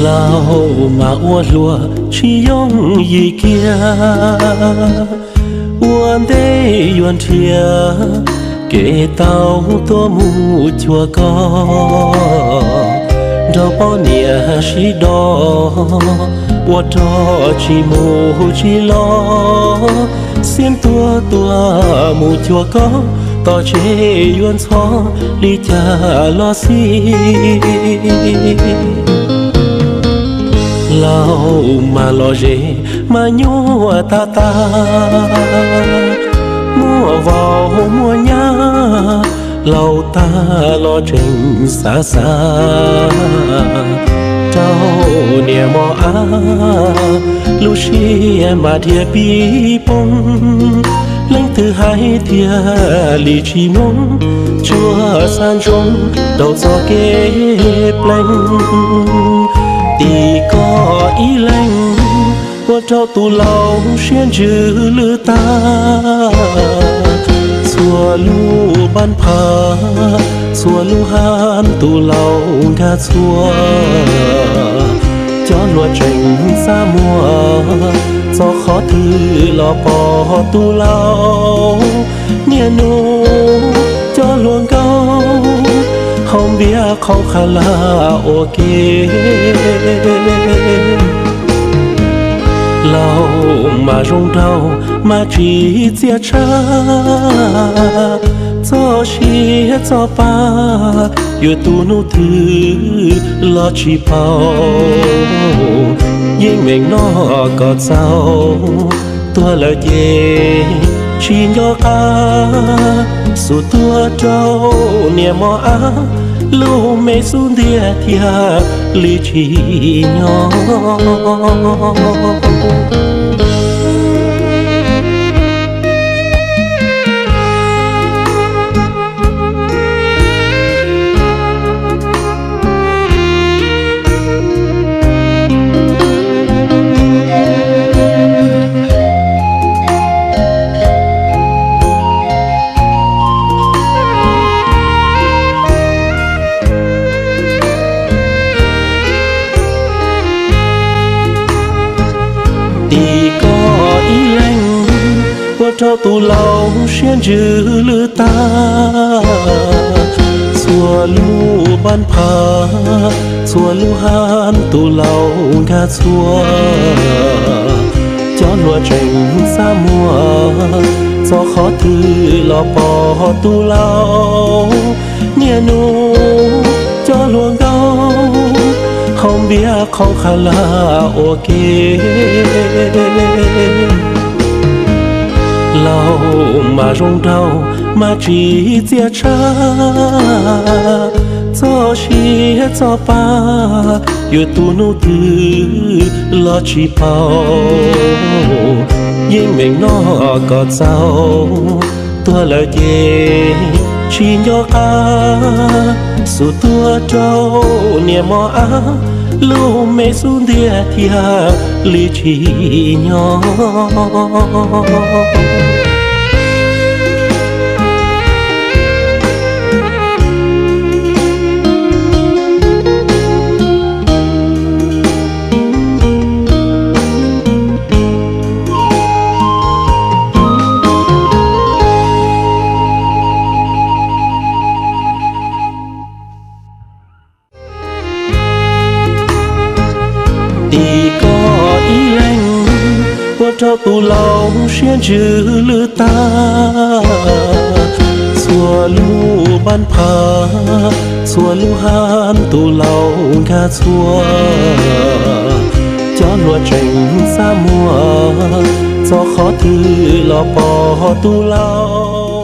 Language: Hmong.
Laus mas ua hluas tsis yooj yim kiag, ua ntej yuav nrhiav kev tau tuaj mus cuag koj. Nrog poj niam sib do, ua rog tsis mus tsis los, xiab tuag tuaj mus cuag koj, tom tsev yuav ntxhov li cas los xij. Laus mas lom zem mas nyuaj tag tag, muaj vauv muaj nyab, laus tag los tseem xav xav rau niam mos ab, lub siab mas dhia pib poob. Leej twg hais tiag li tsis mloog, tsuas xav ntsoov rau txoj kev pleev. Tim koj ib leeg, ua rau tus laus siab ntsws lwj tag. Txhua lub npab phav, txhua lub hab tus laus nkag txhua. Cov hluas tseem xav muag, txog qhov twg los pom tus laus. Niaj hnub cov hluas nkauj, haus npias qhau qha lam ua ke. Laus mas zoo nraug mas tsis txiaj tshaj, txoj sia txoj pa yuav tu hnub twg los tsis paub. Yeej meem noj kom txaus, tuag lawm ces tsis nco qab. Xub tuag rau niam mos ab, lub me xub ntiag thiaj li tsis nyob. Tim koj ib leeg, ua rau tus laus siab ntsws lwj tag. Txhua lub npab phav, txhua lub hab tus laus nkag txhua. Cov hluas tseem xav muag, txog qhov twg los pom tus laus. Niaj hnub cov hluas nkauj, haus npias qhau qha lam ua ke. Laus mas zoo nraug mas tsis txiaj tshaj, txoj sia txoj pa yuav tu hnub twg los tsis paub. Yeej meem noj kom txaus, tuag lawm ces tsis nco qab. Xub tuag rau niam mos ab, lub me xub ntiag thiaj li tsis nyob. Tim koj ib leeg, ua rau tus laus siab ntsws lwj tag. Txhua lub npab phav, txhua lub hab tus laus nkag txhua. Cov hluas tseem xav muag, txog qhov twg los pom tus laus.